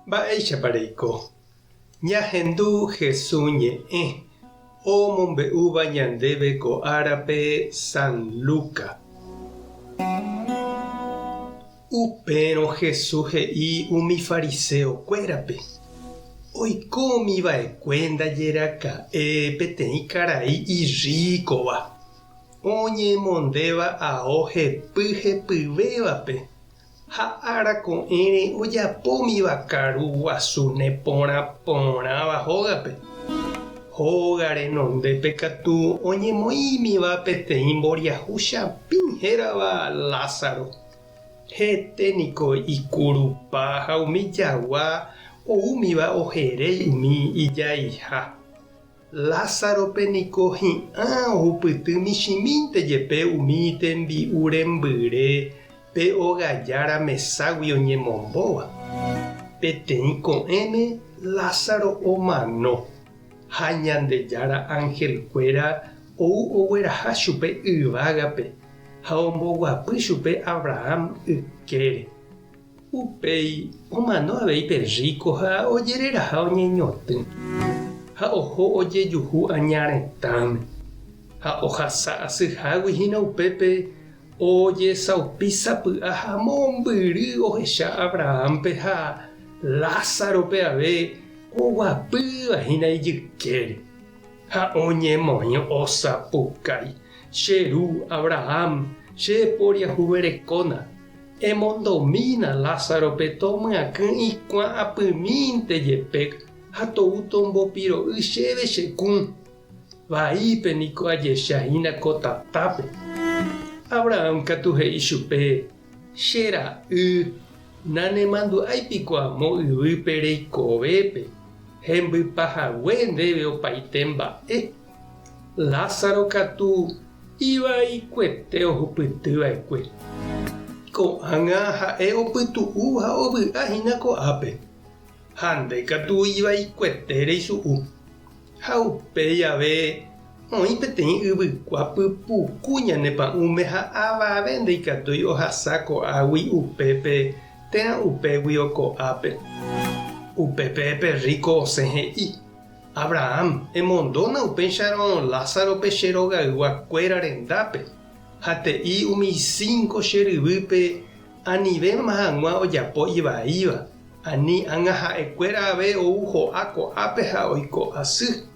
Mba'éichapa reiko? Ñahendu Hesu ñe'ẽ omombe'úva ñandéve ko árape San Luca. Upérõ Hesu he'i umi fariseo kuérape, Oikómi va'ekue ndaje raka'e peteĩ karai irríkova, oñemondéva ao hepy hepyvévape Ha ára ko'ẽre ojapómiva karu guasu neporã porãva hógape. Hóga renondépe katu oñemoĩmiva peteĩ mboriahu chapĩ hérava Lázaro. Hete niko ikurupa ha umi jagua oúmiva oheréi umi ijaiha. Lázarope niko hi'ã ohupyty michĩmínte jepe umi tembi'u rembyre pe ogajára meságui oñemombóva. Peteĩ ko'ẽme Lázaro omano, ha Ñandejára anhelkuéra ou ogueraha chupe yvágape ha omboguapy chupe Abraham ykére. Upéi omano avei pe rríko ha ojereraha oñeñotỹ, ha oho ojejuhu aña retãme. Ha ohasa asyhágui hína upépe ojesaupi sapy'a ha mombyry ohecha Abrahámpe ha Lázarope ave oguapýva hína ijykére. Ha oñemoĩ osapukái, Che ru Abraham, che poriahuverekóna! Emondomína Lázarope tomyakỹ ikuã apymínte jepe ha tou tombopiro'y chéve che kũ. Vaípe niko ajecha hína ko tatápe. Abraham katu he'i chupe, Che ra'y, nanemandu'ái piko amo yvýpe reikovépe, hembypa hague ndéve opaite mba'e. Lázaro katu ivaikuete ohupyty va'ekue. Ko'ág̃a ha'e opytu'u ha ovy'a hína ko'ápe, ha nde katu ivaikuete reisu'u. Ha upéi ave oĩ peteĩ yvykua pypuku ñane pa'ũme ha avave ndaikatúi ohasa ko'águi upépe térã upéguio ko'ápe. Upépe pe rríko osẽ he'i, Abraham, emondóna upéicharõ Lázarope che rogaygua kuéra rendápe, ha te'i umi cinco che ryvýpe anivéma hag̃ua ojapo ivaíva, ani ág̃a ha'e kuéra ave ou ho'a ko'ápe ha oiko asy.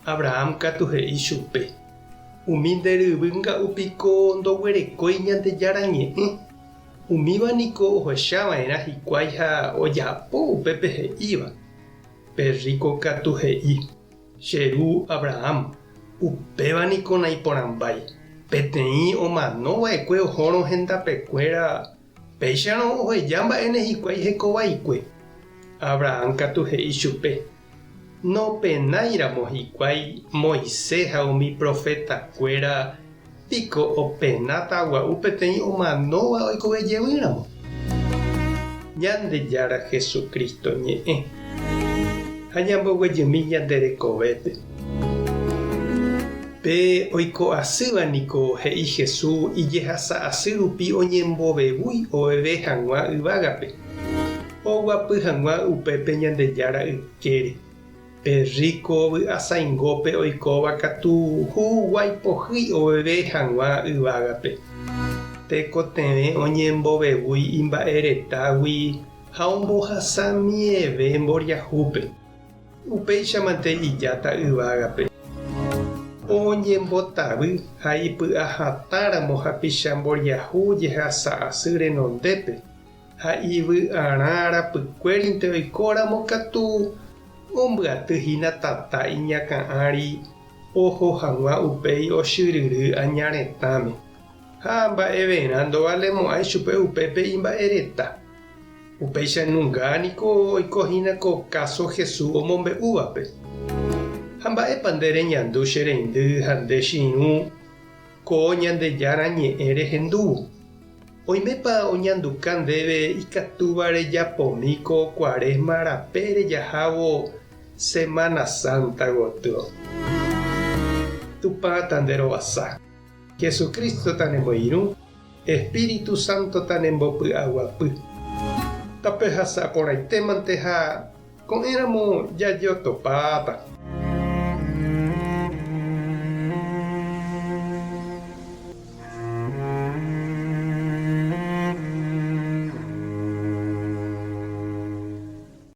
Abraham katu he'i chupe, Umi nde ryvy nga'u piko ndoguerekói Ñandejára ñe'ẽ? Umíva niko ohecha va'erã hikuái ha ojapo upépe he'íva. Pe rríko katu he'i, Che ru Abraham, upéva niko naiporãmbái. Peteĩ omano va'ekue ohórõ hendapekuéra, péicharõ oheja mba'éne hikuái heko vaikue. Abraham katu he'i chupe, Nopenáiramo hikuái Moisés ha umi profetakuéra, piko openáta gua'u peteĩ omanóva oikove jevýramo? Ñandejára Jesucristo ñe'ẽ ha ñamboguejymi ñande rekovépe. Pe oiko asýva niko he'i Jesús ijehasa asy rupi oñembovevúi oveve hag̃ua yvágape, oguapy hag̃ua upépe Ñandejára ykére. Pe rríko vy'asaingópe oikóva katu huguái pohýi oveve hag̃ua yvágape. Tekotevẽ oñembovevúi imba'e retágui ha ombohasa mieve mboriahúpe. Upéichamante ijáta yvágape. Oñembotavy ha ipy'a hatãramo hapicha mboriahu jehasa asy renondépe, Ha ivy'arã rapykuérinte oikóramo katu ombyaty hína tata iñakã ári oho hag̃ua upéi ochyryry aña retãme. Ha mba'everã ndovalemo'ãi chupe upépe imba'ereta. Upéicha nunga niko oiko hína ko káso Jesús omombe'úvape. Ha mba'épa nde reñandu che reindy ha nde che irũ ko Ñandejára Ñe'ẽ rehendúvo? Oimépa oñanduka ndéve ikatúva rejapomi ko Cuaresma rape rejahávo Semana Santa gotyo? Tupã tanderovasa. Jesucristo tanemoirũ, Espíritu Santo tanembopy'aguapy. Tapehasa porãitémante ha ko'ẽramo jajotopáta.